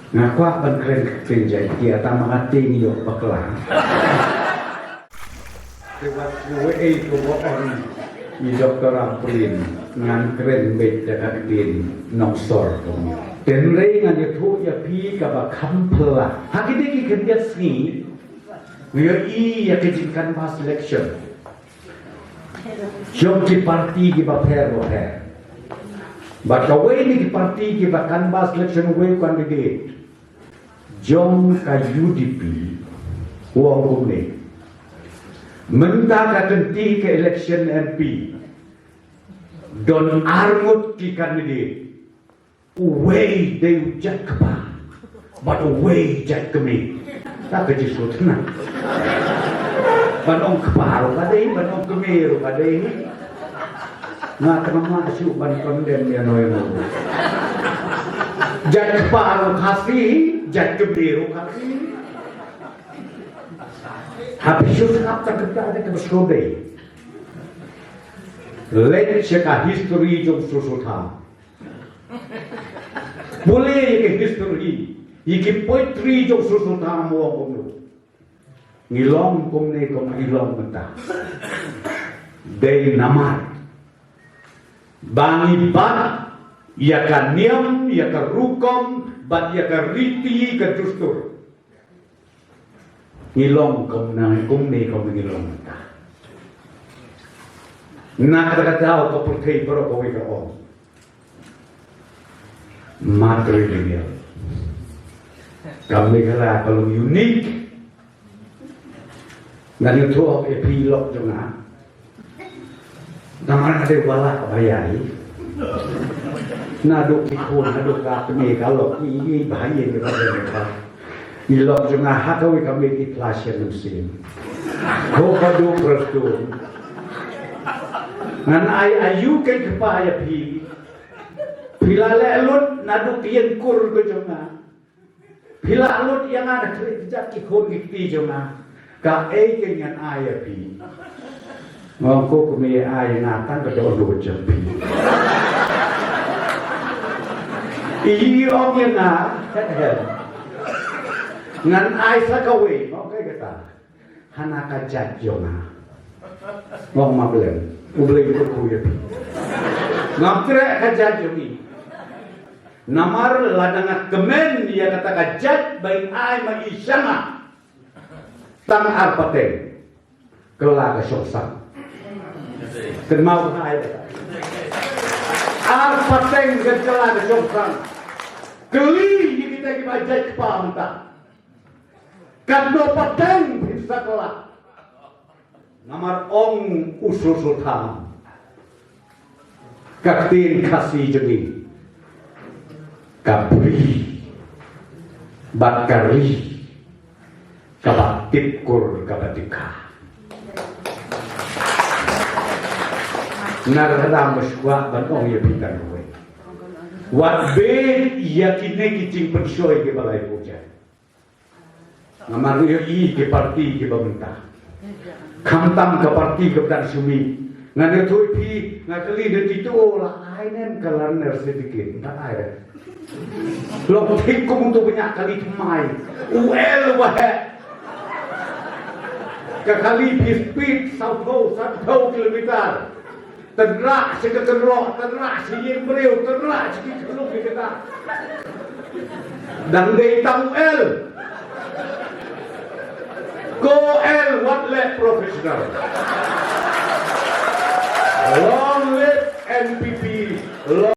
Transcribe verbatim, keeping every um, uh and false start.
Nga kwah ban kren ka ktien Jaiñtia, tang ma nga te ngi ïoh bakla. Te wat kawei kaba ong i Doktor Ampareen, ngan kren beit da ka ktien nongsor kumne. Hynrei ngan ïathuh ïa phi kaba kham phylla. Ha kine ki khyndiat sngi ngi ïohi ïa ka jingcanvass election jong ki parti kiba pher bapher. Bad kawei na ki parti kiba canvass election uwei u candidate jong ka U D P u ong kumne: Mynta ka kynti ka election M P don ar ngut ki candidate. Uwei dei u jait kpa bad uwei jait kmie. Ta ka jingsngewthuh na. Ban ong kpa ruh ka dei, ban ong kmie ruh ka dei. Nga tang ma shu ban condemn ïa noi mo. Jait kpa ruh Khasi, jait kmie ruh Khasi. Haba shu sngap ta ka dei ka shu dei. Leit sha ka history jong Soso Tham. Pule ïa ki history, ïa ki poetry jong Soso Tham u ong kumno. Ngi long kumne kumba ngi long mynta dei namar ba ngi bat ïa ka niam, ïa ka rukom bad ïa ka riti ka dustur. Ngi long kumne, kumne kumba ngi long mynta. Na kata ka daw ka pyrthei baroh kawei ka ong matrilineal. Ka Meghalaya ka long unique. Ngan ïathuh ïa phi lok jong nga. Namar nga dei u ba lah ba ïai. Naduh ki khun haduh ka kmie ka lok, i, i ba ïai, i ba ïai, i ba. I lok jong nga ha kawei ka miet i pla shen mynsiem. Ko ka duk Prestone. Ngan ai aïu kein kpa ïa phi. Phi la leh lut naduh ki ïing kur ka jong nga. Phi la lut ïa nga na khlieh kjat ki khun ki kti jong nga. Kaei kein ngan ai ïa phi? Nga ong, ko kmie, ai ïa nga tang ka dohnud jong phi. I ong ïa nga, ngan ai sa kawei, nga ong, kaei kata? Hana ka jait jong nga. Nga ong, ma Blei, U Blei u kyrkhu ïa phi. Ngam treh ka jait jong ngi. Namar lada nga kmen ïa kata ka jait ba in ai ma i sha nga tang ar pateng, kylla ka shong sang. Kynmaw ka ai ar pateng, kylla ka shong sang. Kylli ïa kita kiba jait kpa mynta. Katno pateng phin sa kylla? Namar ong u Soso Tham, ka ktien Khasi jong ngi, ka bri bad ka ri kaba tip kur kaba tip kha. Nga la dang mashwa ban ong ïa phi tang kawei. Wat beit ïa kine ki jingpynshoi kiba lai pyrshah. Namar ïohi ki parti kiba mynta. Khamtam ka parti kaba dang shu mih. Ngan ïathuh ïa phi, nga kylli da Tito, la ai ne em ka learner certificate? Ym pat ai re. Long thik kum uto ba ñiah kali thymmai. U L uba heh. Ka kali phi speed sawphew, sanphew kilometer. Tynrah sha ka kynroh, tynrah sha ïing briew, tynrah sha ki khyllung ki kynta. Dang dei tang u L. Ko L wat leh professional. Long live N P P, long